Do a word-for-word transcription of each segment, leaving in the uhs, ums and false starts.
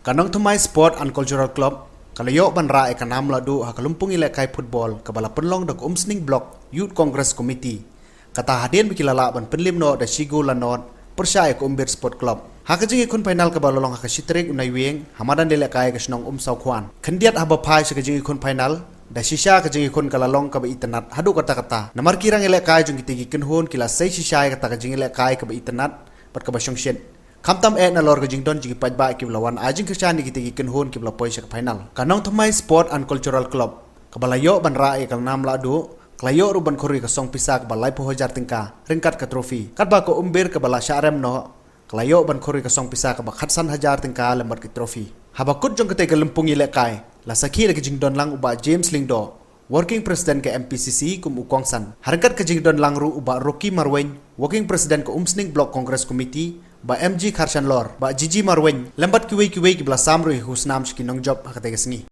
Ka Nongthymmai Sport and Cultural Club ka la ïoh ban rah ïa ka nam lahduh ha ka lympung ïalehkai football kaba la pynlong da ka Umsning Block Youth Congress Committee. Kata hadien ba ki la lah ban pynlip noh da shi gol la nod pyrshah ïa ka Umbir Sport Club. Ha ka jingïakhun final kaba la long ha ka shi tarik u Naiwieng ha madan ïalehkai ka shnong Umsawkhwan. Khyndiat haba phai sha ka jingïakhun final, da shisha ka jingïakhun ka la long kaba itynnad haduh katta katta. Namar ki rangïalehkai jong kita ki kynhun ki la sei shisha ïa kata ka jingïalehkai kaba itynnad bad kaba shongshit. Khamtam eh nalor ka jingdon jong ki paidbah kiba la wan ai jingkyrshan ïa kita ki kynhun kiba la poi sha ka final. Ka Nongthymmai Sport and Cultural Club kaba la ïoh ban rah ïa ka nam lahduh ka la ïoh ruh ban khur ïa ka song pisa kaba laiphew hajar tyngka ryngkat ka trophy. Katba ka Umbir kaba la shah rem noh ka la ïoh ban khur ïa ka song pisa kaba khatsan hajar tyngka lem bad ka trophy. Haba kut jong katei ka lympung ïalehkai la sakhi da ka jingdon lang u Bah James Lyngdoh, Working President ka M P C C kum u kongsan. Ha ryngkat ka jingdon lang ruh u Bah Rocky Marwein, Working President ka Umsning Block Congress Committee, Bah M G Kharshanlor, Bah G G Marwein lem bad kiwei kiwei kiba la sam ruh ïa ka khusnam sha ki nongjop ha katei ka sngi.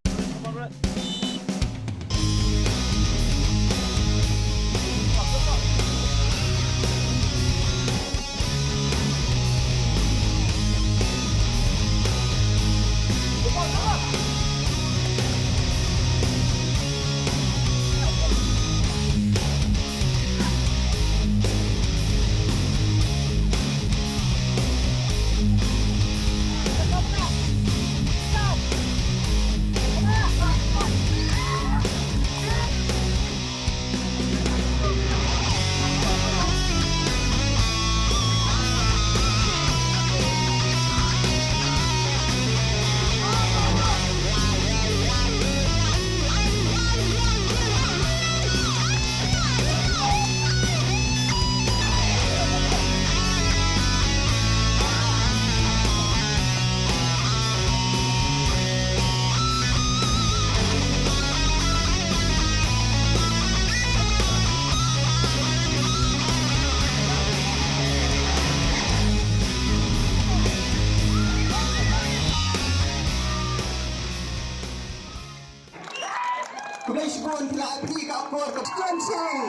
Khublei shibun, ki la ai phi ka akor ka champion.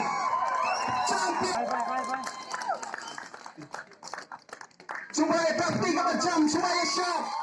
Champion. Shu bai phi ka champion, shu bai shap.